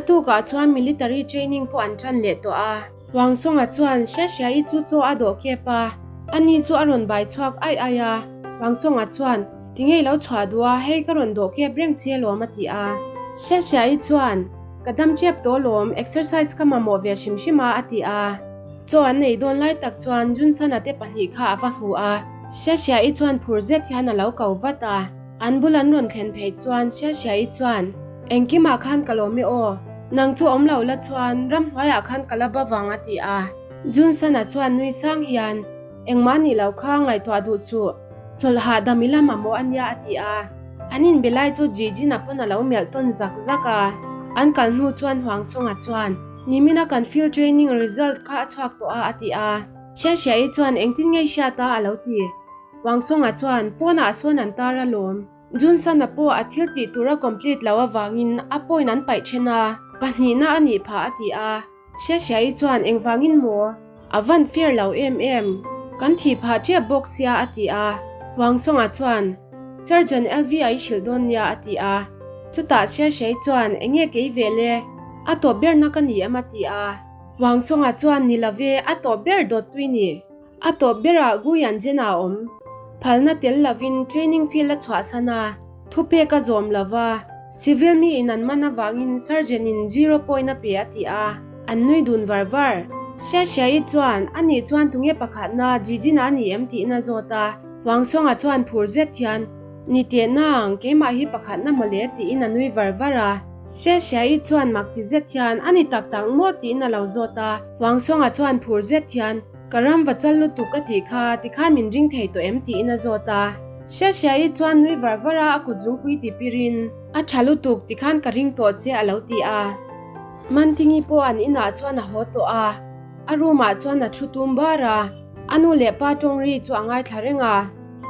tukah chuan military training pawh an ṭan leh tawh a. Wang Songa chuan Xia Xia-i chu chaw a dawh kep a, ani chu a rawn bai chhuak aih aih a. Wang Songa chuan, Tinge i lo chhuah duh a, hei ka rawn dawh kep reng che alawm a ti a. Xia Xia-i chuan, Ka dam ṭep tawh alawm, exercise ka mamawh ve hrim hrim a a ti a. Chaw an nei dawn lai tak chuan Junsana te pahnih kha a va hmu a, Xia Xia-i chuan phur zet hian a lo ko vat a. An bul an rawn thlen phei chuan Xia Xia-i chuan, Engkimah khan ka lawm i aw, nang chu awm lo la chuan ramhnuaiah khan ka la ba vang a ti a. Junsana chuan nui sang hian, Engmah nih loh kha ngaihtuah duh suh, chawlh hahdam i la mamawh a nia a ti a. An inbe lai chu Jijina pawn a lo melh tawn zak zak a. An kal hnu chuan Huang Songa chuan, Nimina kan field training result kha a chhuak tawh a a ti a. Xia Xia-i chuan engtin nge i hriat a a lo ti. Wang Songa chuan, Pawnah sawn an tar a lawm. Junsana pawh a thil tih tur a complete lo avangin a point an paih then a, pahnihna a nih phah a ti a. Xia Xia-i chuan, Engvangin maw? A van fair lo em em. Kan thih phah tep bawk sia a ti a. Wang Songa chuan, Surgeon LV a i hrilh dawn nia a ti a. Chutah Xia Xia-i chuan, Enge kei ve le? A tawp berna ka ni em a ti a. Wang Songa chuan, Ni love, a tawp ber dawt tui ni. A tawp berah Guyanjena a awm. Phalna tel lovin training field a chhuahsan a, thupek a zawm lo va, civil mi in an man avangin surgeon in zero point a pe a ti a, an nui dun var var. Xia Xia-i chuan, Anih chuan tunge pakhatna Jijina a ni em tiin a zawt a, Wang Songa chuan phur zet hian, Ni teh nang, keimah hi pakhatna mawle tiin a nui var var a. Xia Xia-i chuan mak ti zet hian, A ni tak tak maw tiin a lo zawt a, Wang Songa chuan phur zet hian, Ka ram va chal lutuk ka tih kha, tikhan min ring thei tawh em tiin a zawt a. Xia Xia-i chuan nui var var a, a kut zungpui ti pirin, A tha lutuk, tikhan ka ring tawh che a lo ti a. Mantingi pawh an inah chuan a haw tawh a, a room ah chuan a thu tum bar a, a nu leh pa tawng ri chu a ngaithla reng a.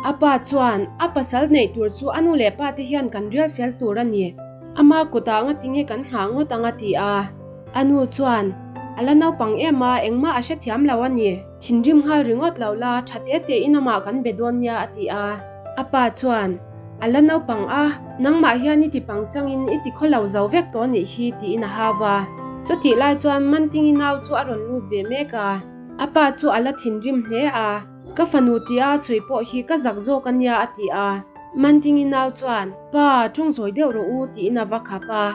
A pa chuan, A pasal neih tur chu a nu leh pa te hian kan rial fel tur a ni, ama kutah ngatinge kan nghah ngawt ang a ti a. A nu chuan, A la naupang em a, engmah a hrethiam lo a ni. Thinrim nghal ringawt lo la, tha te te in amah kan be dawn nia a ti a. A pa chuan, A la naupang a, nangmah hian i ti pangchangin i ti khaw lo zo vek tawh nih hi tiin a hau va. Chutih lai chuan Mantingi nau chu a rawn lut ve mek a. A pa chu a la thinrim hle a, Ka fanu tia a sawi pawh hi ka zak zawk a nia a ti a. Mantingi nau chuan, Pa, tawng zawi deuh rawh u tiin a va khap a.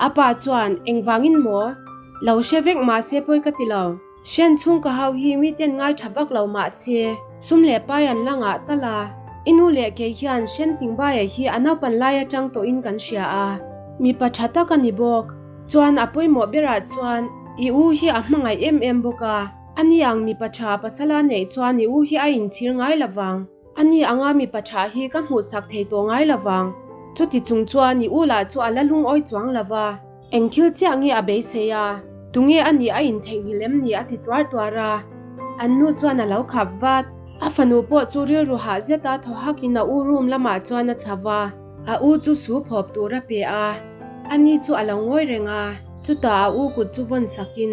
A pa chuan, Engvangin maw? Lo hre vek mahse pawi ka ti lo. Hren chhung ka hau hi miten ngai tha vak lo mahse, sum leh pai an la ngah tal a. I nu leh kei hian Hren Tingbaia hi a naupan lai atang tawhin kan hria a. Mipa tha tak a ni bawk. Chuan a pawimawh berah chuan i u hi a hmangaih em em bawk a. Ani ang mipa tha pasala neih chuan i u hi a inchhir ngai lovang. Ani anga mipa tha hi ka hmuhsak thei tawh ngai lovang. Chuti chung chuan i u lah chu a la lungawi chuang lo va. Eng thil chiah nge a beisei a? Tunge a nih a intheihnghilh em ni a ti tuar tuar a. An nu chuan a lo khap vat. A fanu pawh chu rilru hah zeta thaw hakin a u room lamah chuan a chho va. A u chu su phawp tur a pe a, ani chu a lo ngawi reng a, chutah a u kut chu vawn sakin,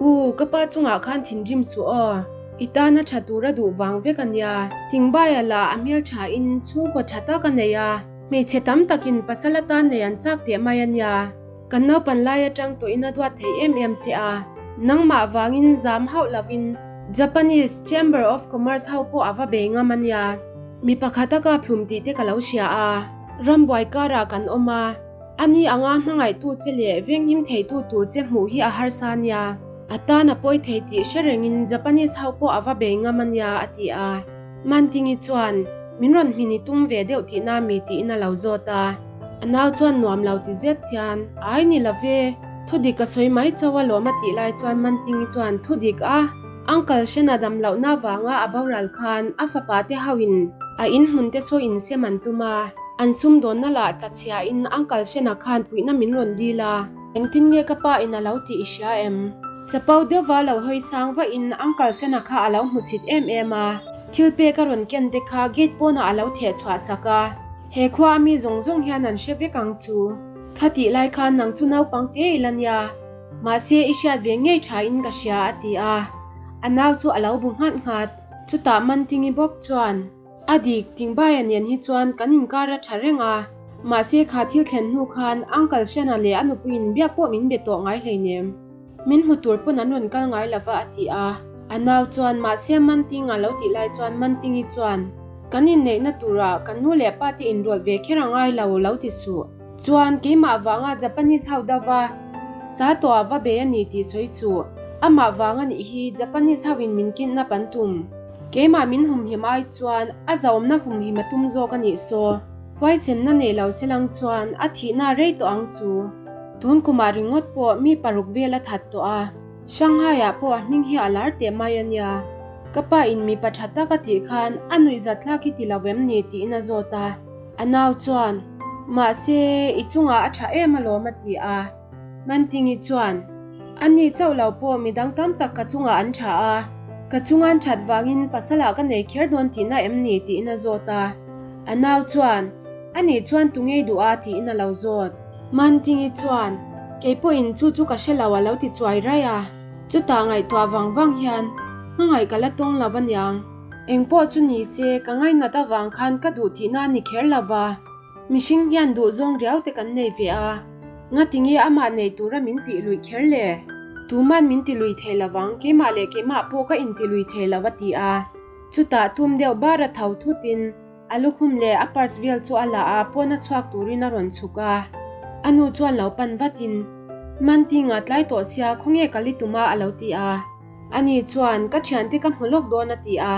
U, ka pa chungah khan thinrim suh aw, i tana tha tur a duh vang vek a nia, Tingbaia lah a hmel thain chhungkaw tha tak a nei a, hmeichhe tam takin pasal atan nei an chak teh mai a nia, kan naupan lai atang tawhin a duat thei em em che a, nangmah vangin zam hauh lovin Japanese Chamber of Commerce ho pawh a va bei ngam a nia. Mi pakhat a kap hlum tih te ka lo hria a, rambuai karah kan awm a, ani anga hmangaihtu che leh venghim theitu tur che hmuh hi a harsa a nia, a tan a pawi thei tih hre rengin Japanese ho pawh a va bei ngam a nia a ti a. Mantingi chuan, Min rawn hmin i tum ve deuh tihna mi tiin a lo zawt a. A nau chuan nuam lo ti zet hian, Ai ni lo ve, thudik a sawi mai chauh a lawm a tih lai chuan Mantingi chuan thudik a. Uncle Shena dam lohna vanga a boral khan a fapa te hoin a in hmun te saw insem an tum a, an sumdawnna lah tlachhia in Uncle Shena khan puihna min rawn dil a. Engtin nge ka pa in a lo tih i hria em? Chapo deuhva lo hawi sang vah in Uncle Shena kha a lo hmusit em em a, thil pek a rawn ken te kha gate pawnah a lo theh chhuah sak a, he khua a mi zawng zawng hian an hre vek ang chu. Khatih lai khan nang chu naupang te i la nia. Mahse i hriat ve ngei tha in ka hria a ti a, a nau chu a lo bu nghat nghat. Chutah Mantingi bawk chuan, A dik, Tingbaia nen hi chuan kan inkar a tha reng a. Mahse kha thil thlen hnu khan Uncle Shana leh a nupuiin biak pawh min be tawh ngai hleinem. Min hmu tur pawn an rawn kal ngai lova a ti a. A nau chuan mahse Manting a lo tih lai chuan Mantingi chuan kan inneihna turah kan nu leh pa te inrawlh ve kher a ngai lo lo ti suh. Chuan keimah vanga Japanese ho dova sa tawh ah va bei a ni tih sawi suh. Amah vang a nih hi Japanese ho in min kidnap an tum. Keimah min humhim ai chuan a zahawmna humhim a tum zawk a nih saw. Huaisenna nei lo selang chuan a thihna a rei tawh ang chu. Tun kumah ringawt pawh mi paruk vel a that tawh a, Shanghai ah pawh a hming hi a lar teh mai a nia. Ka pa in mipa tha tak a tih khan a nuihzat thlak hi ti lo em ni tiin a zawt a. A nau chuan, Mahse, i chungah a tha em alawm a ti a. Mantingi chuan, A ni chauh lo pawh midang tam tak ka chungah an tha a, ka chunga an that vangin pasalah ka nei kher dawn tihna em ni tiin a zawt a. A nau chuan, A nih chuan tu ngei duh a tiin a lo zawt. Mantingi chuan, Kei pawhin chu chu ka hre lo a lo ti chuai raih a. Chutah ngaihtuah vang vang hian, Hmangaih ka la tawng lo aniang. Engpawh chu ni se, ka ngainat avang khan ka duh tihna a ni kher lo va. Mihring hian duhzawng riau te kan nei ve a, ngatinge amah nei tura min tih luih kher le? Tuman min ti lui thei lovang, keimah leh keimah pawh ka inti lui thei lo a ti a. Chutah tum deuh bar a tho thutin a lukhum leh a purse vel chu a la a, pawn a chhuak turin a rawn chhuk a. A nu chuan lo pan vatin, Mantinga tlai tawh sia, khawnge ka li tum a a lo ti a. Ani chuan, Ka thiante ka hmu lawk dawn a ti a.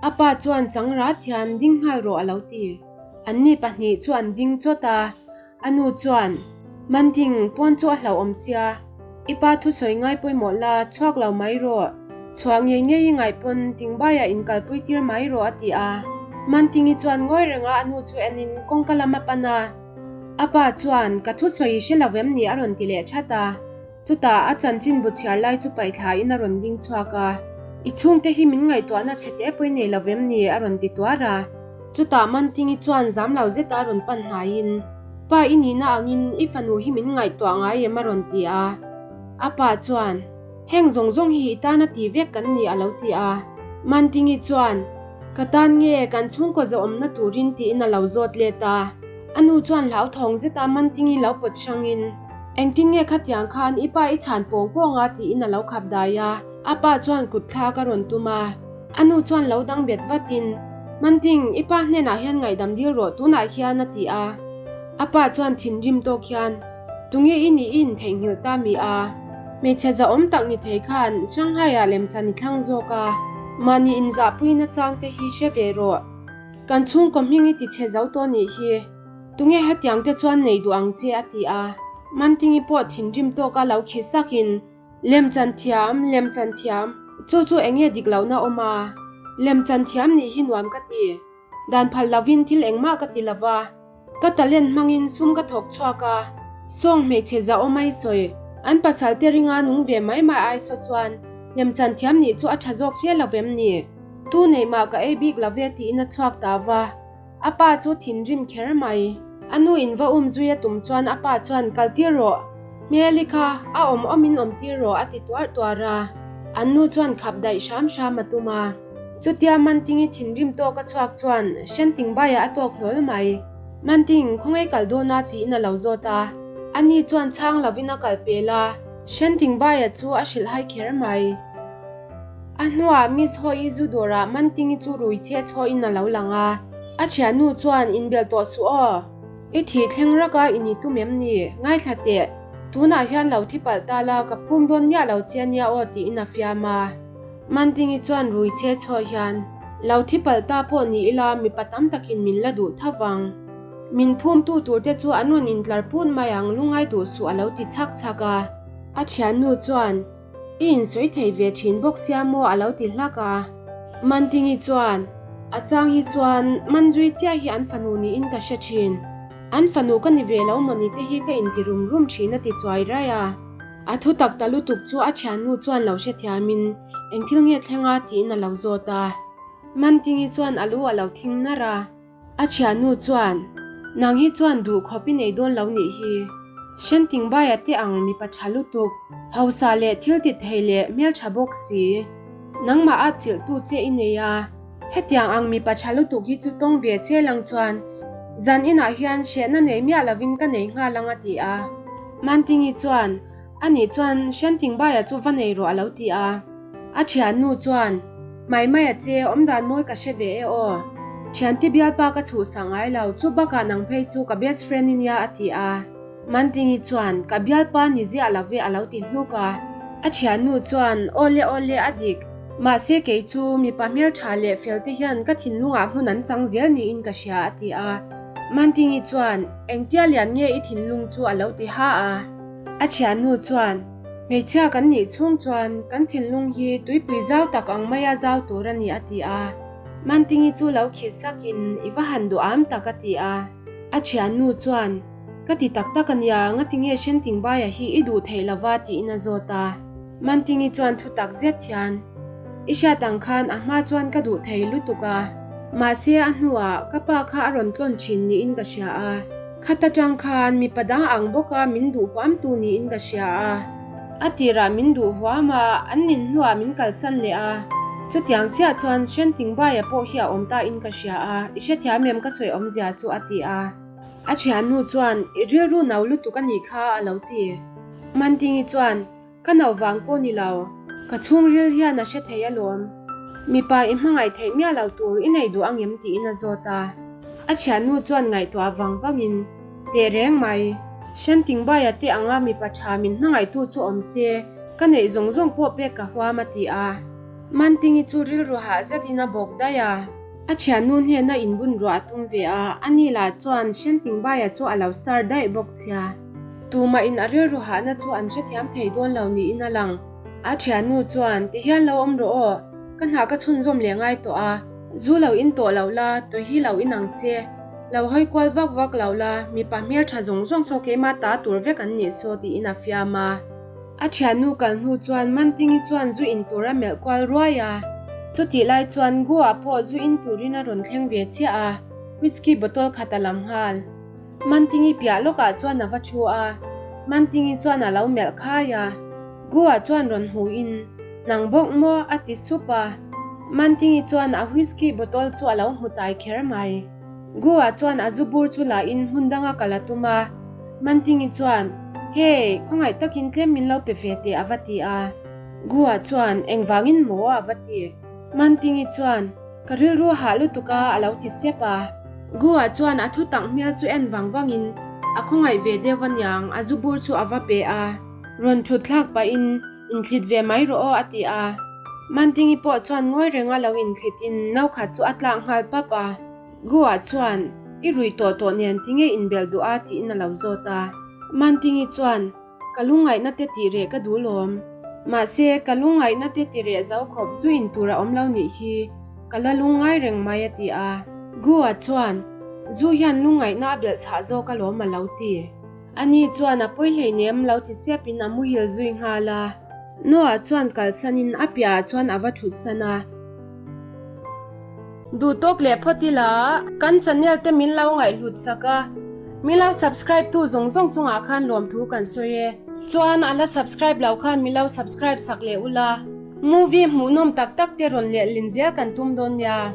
A pa chuan chang rat hian, Ding nghal rawh a lo ti. Anni pahnih chu an ding chawt a, a nu chuan, Manting, pawn chu a hlauhawm sia, i pa thusawi ngai pawimawh la, chhuak lo mai rawh. Chhuah ngei ngei i ngaih pawn Tingbaiah inkalpui tir mai rawh a ti a. Mantingi chuan ngawi renga a nu chu enin kawngka lam a pan a. A pa chuan, Ka thusawi i hre lo vem ni a rawn ti leh that a. Chutah a chanchin bu chhiar lai chu paihthla in a rawn ding chhuak a, I chhungte hi min ngaihtuahna chhe te pawh i nei lo vem ni? a rawn ti tuar a. Chutah Mantingi chuan zam lo zeta a rawn pan hnaiin, Pa i nihna angin i fanu hi min ngaihtuah ngai em? a rawn ti a. A pa chuan, Heng zawng zawng hi i tana ti vek kan ni a lo ti a. Mantingi chuan, Ka tan nge kan chhungkaw zawhawmna turin tiin a lo zawt let a. A nu chuan hlauthawng zeta Mantingi lo pawt hrangin, Engtin nge khatiang khan i pa i chhan pawng pawng a tiin a lo khap dai a, a pa chuan kut thlak a rawn tum a. A nu chuan lo dang bet vatin, Manting, i pa hnenah hian ngaihdam dil rawh tunah hian a ti a. A pa chuan thinrim tawk hian, Tunge i nih i intheihnghilh ta mi a? Hmeichhe zahawm tak ni thei khan Shanghai-ah lemchan i thlang zawk a, mahni inzahpuina chang te hi hre ve rawh. Kan chhungkaw hming i tichhe zo tawh nih hi. Tunge hetiang te chuan nei duh ang che a ti a. Mantingi pawh thinrim tawka lo khi sakin, Lemchan thiam, lemchan thiam, chu chu enge dik lohna awm a? Lemchan thiam nih hi nuam ka ti. Dan phal lovin thil engmah ka ti lova. Ka talent hmangin sum ka thawk chhuak a, sawng hmeichhe zahawm ai sawi, an pasal te ringa nung ve mai mai ai saw chuan lemchan thiam nih chu a tha zawk fe lo vem ni? Tu neih mah ka ei bik lo ve tiin a chhuak ta va. A pa chu thinrim kher mai. A nu in va um zui a tum chuan a pa chuan kal tir rawh, hmeli kha a awm awmin awm tir rawh a ti tuar tuar a. An nu chuan khap daih hram hram a tum a. Chutia Mantingi thinrim tawk a chhuak chuan Shenting baiah a tawk hlawl mai. Manting, khawngaih kal dawn a tiin a lo zawt a. Ani chuan chhang lovin a kal pel a, Shenting baiah chu a hrilh hai kher mai. A hnuah Miss Ho-i zu dawrah Mantingi chu rui chhe chhawin a lo lang a. A thiannu chuan inbelh tawh suh aw. I thih thleng rak a i ni tum em ni? Ngaithla teh. Tunah hian lo thi palh ta la, ka phum dawn miah lo che ania aw tiin a fiam a. Mantingi chuan rui chhe chhaw hian, Lo thi palh ta pawh ni ila mipa tam takin min la duh tho vang. Min phumtu turte chu an rawn intlar put mai ang lungai duh suh a lo ti chhak chhak a. A thiannu chuan, I insawi thei ve thin bawk sia maw a lo ti hlak a. Mantingi chuan, A chang hi chuan Manjui chiah hi an fanu niin ka hre thin. An fanu ka ni ve lo mawni te hi ka inti rum rum thin a ti chuai raih a. A thu tak ta lutuk chu a thiannu chuan lo hrethiamin eng thil nge thleng a tiin a lo zawt a. Mantingi chuan a lu a lo thing nar a. A thiannu chuan, Nang hi chuan duh khawp i nei dawn lo nih hi. Hrentingbaia te ang mipa tha lutuk, hausa leh thil ti thei leh hmeltha bawk si. Nangmah a chilhtu che i nei a. Hetiang ang mipa tha lutuk hi chu tawng ve che lang chuan. Zan inah hian hrehna nei miah lovin ka nei nghal ang a ti a. Mantingi chuan, Anih chuan Shantingbaia chu va nei rawh a lo ti a. A thiannu chuan, Mai mai a che, awmdan mawi ka hre ve e aw. Thiante bialpa ka chhuhsak ngai lo, chu bakah nang phei chu ka best friend i nia a ti a. Mantingi chuan, Ka bialpa ni ziah lo ve a lo ti hluk a. A thiannu chuan, Awle awle a dik, mahse kei chu mipa hmeltha leh fel te hian ka thinlungah hmun an chang zel niin ka hria a ti a. Mantingi chuan, Engtia lian nge i thinlung chu a lo ti ha a. A thiannu chuan, Hmeichhia kan nih chhung chuan kan thinlung hi tuipui zau tak ang maia zau tur a ni a ti a. Mantingi chu lo khi sakin i va han duh am tak a ti a. A thiannu chuan, Ka ti tak tak a nia, ngatinge Shentingbaia hi i duh theih lova tiin a zawt a. Mantingi chuan thu tak zet hian, I hriat ang khan a hma chuan ka duh thei lutuk a, mahse a hnuah ka pa kha a rawn tlawn thin niin ka hria a. Khat atang khan mipa dang ang bawka min duh huamtu niin ka hria a. A tirah min duh huam a, an nin hnuah min kalsan leh a. Chutiang chiah chuan Shentingbaia pawh hi a awm ta in ka hria a, i hrethiam em ka sawi awmzia chu a ti a. A thiannu chuan, I rilru no lutuk a nih kha a lo ti. Mantingi chuan, Ka no vang pawh ni lo, ka chhungril hian a hre thei alawm. Mipa i hmangaih theih miah lo tur i nei duh angem tiin a zawt a. A thiannu chuan ngaihtuah vang vangin, Teh reng mai, Shantingbaia te anga mipa tha min hmangaihtu chu awm se, ka neih zawng zawng pawh pek ka huam a ti a. Mantingi chu rilru hah zetin a bawk daih a. A thiannu hnena inbun ruah a tum ve a, ani lah chuan Shantingbaia chu a lo star daih bawk sia. Tumah in a rilru hahna chu an hrethiam thei dawn lo niin a lang. A thiannu chuan, Ti hian lo awm rawh aw, ka hna ka chhunzawm leh ngai tawh a, zu lo in tawh lo la, tui hi lo in ang che, lo hawi kual vak vak lo la, mipa hmeltha zawng zawng saw keimah ta tur vek an nih saw tiin a fiam a. A thiannu kal hnu chuan Mantingi chuan zu in tur a melh kual ruai a. Chutih lai chuan Goa pawh zu in turin a rawn thleng ve chiah a, whisky bottle khat a lam nghal. Mantingi piah lawkah chuan a va thu a, Mantingi chuan a lo melh khai a. Goa chuan rawn hmuhin, Nang bawk maw? a ti sup a. Mantingi chuan a whisky bottle chu a lo hmu tai kher mai. Goa chuan a zu bur chu lahin hmun danga kal a tum a. Mantingi chuan, Hey, khawngaih takin tlem min lo pe ve teh a va ti a. Goa chuan, Engvangin maw? a va ti. Mantingi chuan, Ka rilru hah lutuk a, a lo ti sep a. Goa chuan a thutak hmel chu en vang vangin a khawngaih ve deuh aniang, a zu bur chu a va pe a. Rawn thut thlak pahin, Inthlit ve mai rawh aw a ti a. Mantingi pawh chuan ngawi renga lo inthlitin no khat chu a tlak nghal pap a. Goa chuan, I ruih tawh tawh nen tinge inbelh duh a? tiin a lo zawt a. Mantingi chuan, Ka lungngaihna te tih reh ka duh lawm. Mahse, ka lungngaihna te ti reh zo khawp zu in tur a awm lo nih hi, ka la lungngai reng mai a ti a. Gua chuan, Zu hian lungngaihna a belh chhah zawk alawm a lo ti. Ani chuan a pawi hleinem lo ti sep in a muhil zui nghal a. Noah chuan kalsan in a piah ah chuan a va thut san a. Duh tawk leh phawt ila kan channel te min lo ngaihhlut sak a, min lo subscribe tu zawng zawng chungah khan lawmthu kan sawi e. Chuan a la subscribe lo khan min lo subscribe sak leh ula, movie hmuhnawm tak tak te rawn lehlin zel kan tum dawn nia.